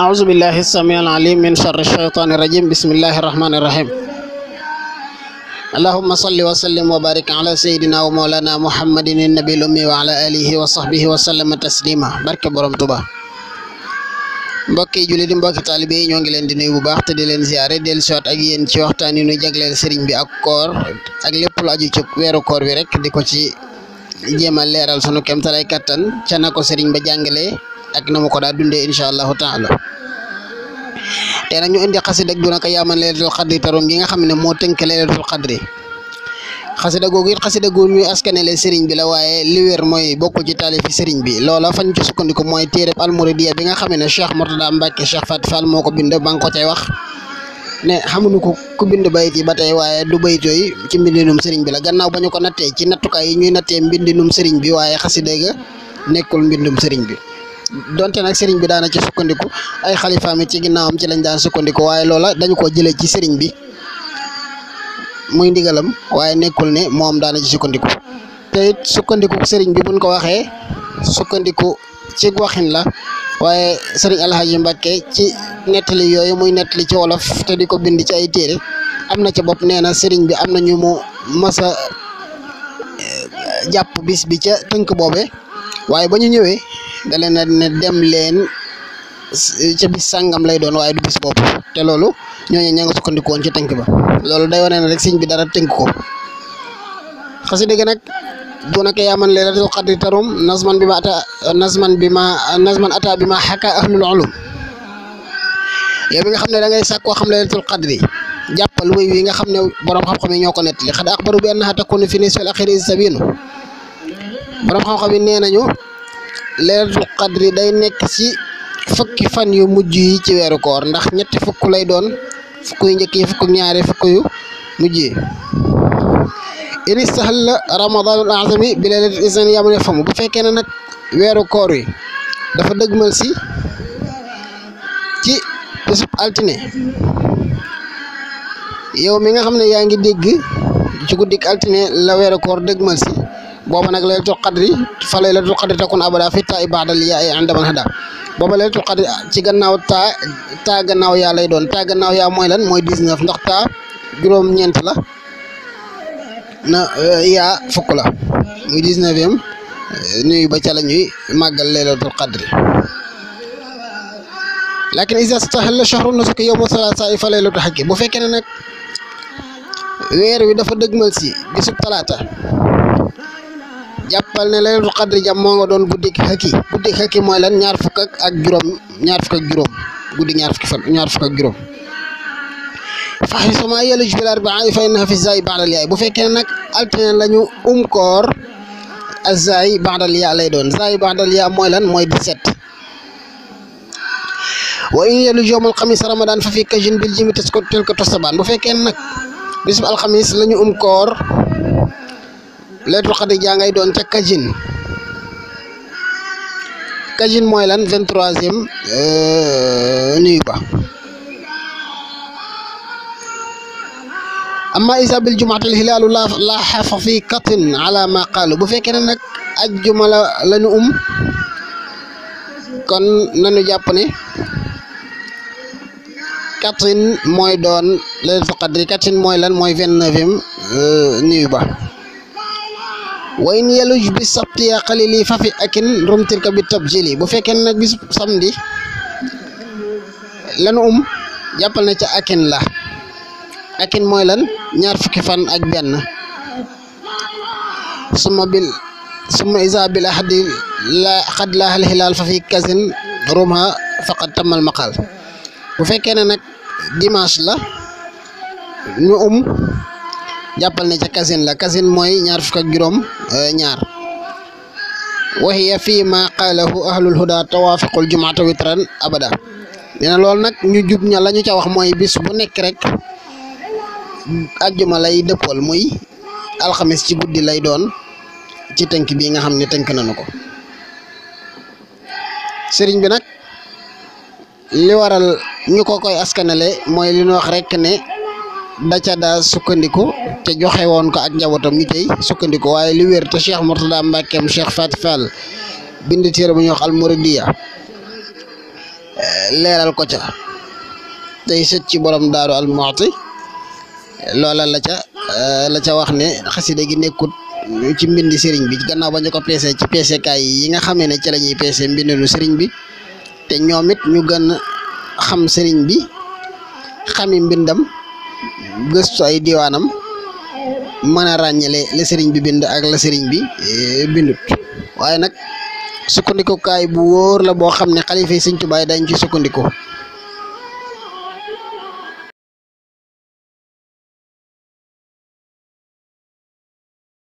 أعوذ بالله السميع العليم من شر الشيطان الرجيم بسم الله الرحمن الرحيم اللهم صل وسلم وبارك على سيدنا ومولانا محمد النبي الأمي وعلى آله وصحبه وسلم تسليما barke borom Tuba mbokki jullit yi mbokki taalibe yi ñoo ngi leen di nuyu bu baax te di leen ziare dellu siwaat ak yéen ci waxtaan yi ñu jagleel sëriñ bi ak koor ak lépp lu aju ci weeru koor bi rek di ko ci jéem a leeral sunu kéemtalaay kattan ca na ko sëriñ ba jàngalee ak na mu ko daa dundee incha allahu taala te nag ñu indi xasida du naka yaaman laylatul xadri taroom gi nga xam ne moo tënk laylatul xadri xasida googu it xasida gu ñuy askanele sëriñ bi la waaye li wér mooy bokkul ci taalifi sëriñ bi loola fañ ci sukkandiku mooy téereb almuridiya bi nga xam ne Cheikh Mourtada Mbacke Cheikh Faty Fall moo ko bind ba nga ko cay wax ne xamuñu ko ku bind bayit yi ba tey waaye du bayit yooyu ci mbindinum sëriñ bi la gannaaw ba ñu ko nattee ci nattukaay yi ñuy nattee mbindinum sëriñ bi waaye xasida ga nekkul mbindum sëriñ bi donte nag sëriñ bi daana ci sukkandiku ay xalifaam ci ginnaawam ci lañ daan sukkandiku waaye loola dañu ko jëlee ci sëriñ bi muy ndigalam waaye nekkul ne moom daana ci sukkandiku te it sukkandiku sëriñ bi buñ ko waxee sukkandiku ci waxin la waaye sëriñ Alhaji Mbacke ci nettali yooyu muy nettali ci wolof te di ko bind ci ay téere am na ca bopp nee na sëriñ bi am na ñu mu masa jàpp bis bi ca tënk boobe waaye ba ñu ñëwee da leen a ne dem leen ca bis sàngam lay doon waaye du bis boobu te loolu ñooñu ña nga sukkandikoon ci tënk ba loolu day wane ne rek sëñ bi dara tënk ko xasida gi nag du naka yaaman laylatul qadri tarum nazman ata bi ma xaka ahlul ulum yow bi nga xam ne da ngay sàkkoo xam laylatul qadri jàppal wéy wi nga xam ne borom xam-xam yi ñoo ko nettali xad axbaru bi annaha takunu fi nisfil axiri sabinu borom xam-xam yi nee nañu laylatul qadri day nekk ci fukki fan yu mujj yi ci weeru koor ndax ñetti fukk lay doon fukk yu njëkk yi fukk ñaari fukk yu mujj yi in istahalla ramadanul azami bi laylatil isnin yamun famu bu fekkee ne nag weeru koor wi dafa dëgmal si ci bésub altine yow mi nga xam ne yaa ngi dégg ci guddik altine la weeru koor dëgmal si booba nag laylatul qadri fa laylatul qadri takun abada fi taa ibadal yaa ay andaman hada booba laylatul qadri ci gannaaw taa gannaaw yaa lay doon taa gannaaw yaa mooy lan mooy 19 ndax taa juróom-ñeent la na yaa fukk la muy 19e nuyu ba ca la ñuy màggal laylatul qadri lakin iza stahalla shahru nusuki yawmu salaasa fa laylatul hakki bu fekkee ne nag weer wi dafa dëgmal si bisub talaata jàppal ne laylatul qadri jam moo nga doon guddik xëkki mooy lan ñaar fukk ak juróom guddi ñaar fukk ak juróom faxi suma yeluj bil arbaa fa innaha fi zaay ba'dal yaay bu fekkee nag altine lañu koor azzaay ba'dal yaa lay doon zaay ba'dal yaa mooy lan mooy 17 wa in yeluj yawmal xamis ramadan fa fi kajin bil jimi tilka tosabaan bu fekkee nag bisub alxamis lañu koor laylatul qadri jaa ngay doon ca kajin mooy lan 23e nuyu ba amma isa bil jumaatil hilaalu la xafa fi katin ala ma qaalu bu fekkee ne nag ajjuma lañu kon nañu jàpp ne katin mooy doon laylatul qadri katin mooy lan mooy 29e nuyu ba wa in yeluj bi sabti ya xalili fafi akin rumtir ka bi tabjili bu fekkee nag bis samedi lanu jàppal na ca akin la akin mooy lan ñaar fukki fan ak benn summa isa bil ahadi la xad laahal hilaal fa fi kasin rumha faqad tamal maqal bu fekkee ne nag dimanche la ñu jàppal ne ca kasin la kasin mooy ñaar fukk ak juróom ñaar waxiya fii ma qaalahu ahlul huda tawaafiqul jumaata witran abada dina loolu nag ñu jub ña la ñu ca wax mooy bis bu nekk rek ajjuma lay dëppool muy alxamis ci guddi lay doon ci tënk bi nga xam ne tënk nañu ko sëriñ bi nag li waral ñu ko koy askanale mooy li ñu wax rek ne da ca daa sukkandiku te joxe woon ko ak njabootam ñu tey sukkandiku waaye li wér te Cheikh Mourtada Mbackeem Cheikh Faty Fall bind téere bu ñuy wax almuridiya leeral ko ca day sët ci borom Daaru Almuxti loola la ca wax ne xasida gi nekkut ci mbindi sëriñ bi gannaaw ba ñu ko peese ci peesekaay yi nga xamee ne ci la ñuy peese mbindinu sëriñ bi te ñoom it ñu gën xam sëriñ bi xami mbindam gëstu ay diwaanam mën a ràññale la sëriñ bi bind ak la sëriñ bi bindut waaye nag sukkandikukaay bu wóor la boo xam ne xalifa yi Sëriñ Tuubaa dañ ci sukkandiku